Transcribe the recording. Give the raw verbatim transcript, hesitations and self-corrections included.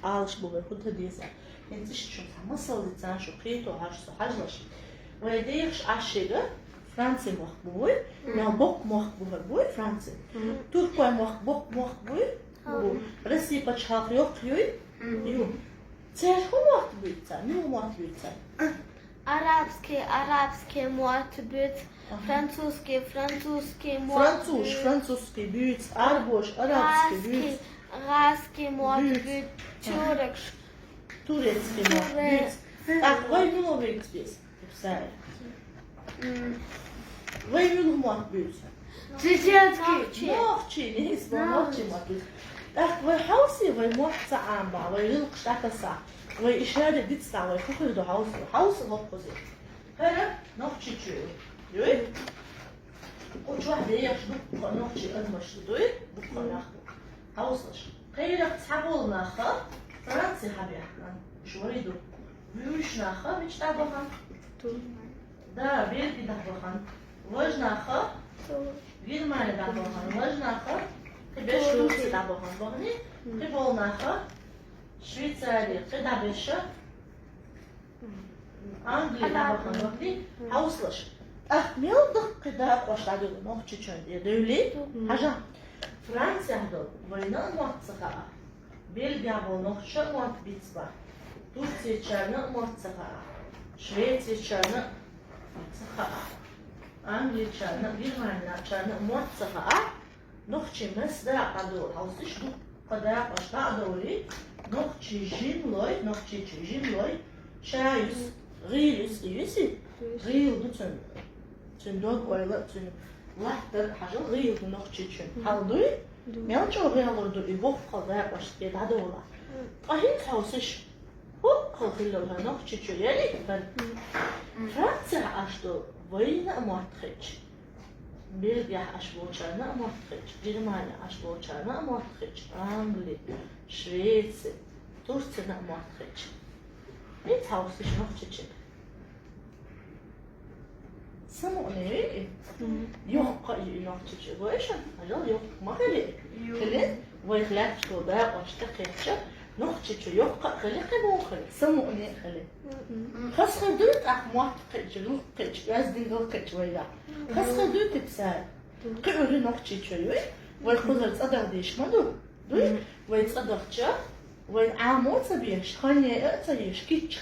Алаш бу вай хӀунда деза. ХӀинца иштта шуна цхьа масал дийцан шу кхету хьажа со хьажалаш. Вай дехаш Ӏаш шега Франци мохк бу вуй, мел боккха мохк бу хӀара буй Франци. Туркой мохк боккха мохк буй, бу. Россия пачхьалкх йоккха юй, ю. Церан хӀун мотт буьйцу, мила мотт буьйцу? Арабский, арабский мотт буьйцу. Французский, французский мотт буьйцу. Французский буьйцу, арабский, арабский буьйцу. Гьаский мотт буьйцу. Тюркш. Турецкий мотт буьйцу. Так, вай мила буьйцу беза? Ипсай. Вай мила мотт буьйцу? Чеченский. Нохчий. Нохчий, не из нохчий мотт буьйцу. Так, вай хьовсе, вай мотт ца Ӏамба, вай гӀиллакхаш дӀатаса. Вай и шаре дицда, вай хӀу хир ду хьовсе. Хьовсе лопхузе. ХӀара Нохчийчоь. Юй? Кху чохь дехаш дуккха нохчий адамаш дуй, дуккха нах ду. Хьовсалаш. Кхерах цхьаболу наха Франци хьабаьхкина. Уьш вай ду. Вуьйш наха мича дӀабахана? Да, Бельги дӀабахана. Важа наха Германи дӀабахана. Важа наха кхин беш Турци дӀабахана. Бахни кхин болу наха Швейцари, кхин дӀабеша Англи дӀабахана вахли, хьовсалаш. ТӀаккха мел дахкхи дакъош дӀадуьллу Нохчийчоьнна тӀе девли? Хьажа. Францехь долу вайна а мотт ца хаьа. Бельгехь болу нохчаша а мотт бицбан. Турцийчарна а мотт ца хаьа. Швейцийчарна а ца хаьа. Английчарна а, Германичарна а мотт ца хаьа. Нохчий мас дакъа дӀадолу, хьовсалаш, дуккха дакъош дӀа а довлий, нохчий жимлой, Нохчийчоь жимлой, ша юьсу, гӀийла юьсу, и юьсу, гӀийла ду цуьнан, цуьнан дог-ойла а, цуьнан латтар а хьажал гӀийла ду Нохчийчоьнан. Хьал дуй? Мел чӀогӀа гӀелур ду и воккхал дакъош тӀе дӀадовла. Ткъа хӀинца хьовсалаш, хӀоккхул хилла хьан Нохчийчоь яли, бан? Францехь Ӏаш долу вайна а мотт хетча. Бельгехь Ӏаш болчарна а мотт хетча, Германи Ӏаш болчарна а мотт хетча, Англи, Швеци, Турцина а мотт хетча. Меца хьовсалаш Нохчийчоь? Самукъане веи? Йоккха а ю и Нохчийчоь, гой шуна? Хьажал, йоккха ма хили. Хили? Вайх лаьтташ долу дакъош тӀекхечча, Нохчийчоь йоккха а хили, кхин муха хили, самукъане а хили. Хаза хир дуй тӀаккха мотт кхечча, рух кхечча, оьздангалла кхечча вайгахь? Хаза хир дуй, Ипсай? Кхиур ю Нохчийчоь, юй? Вай кхузара цӀа даха дезаш ма ду? Дуй? Вай цӀа дахча, вай Ӏамо а ца беш, хан яйа а ца еш, кийча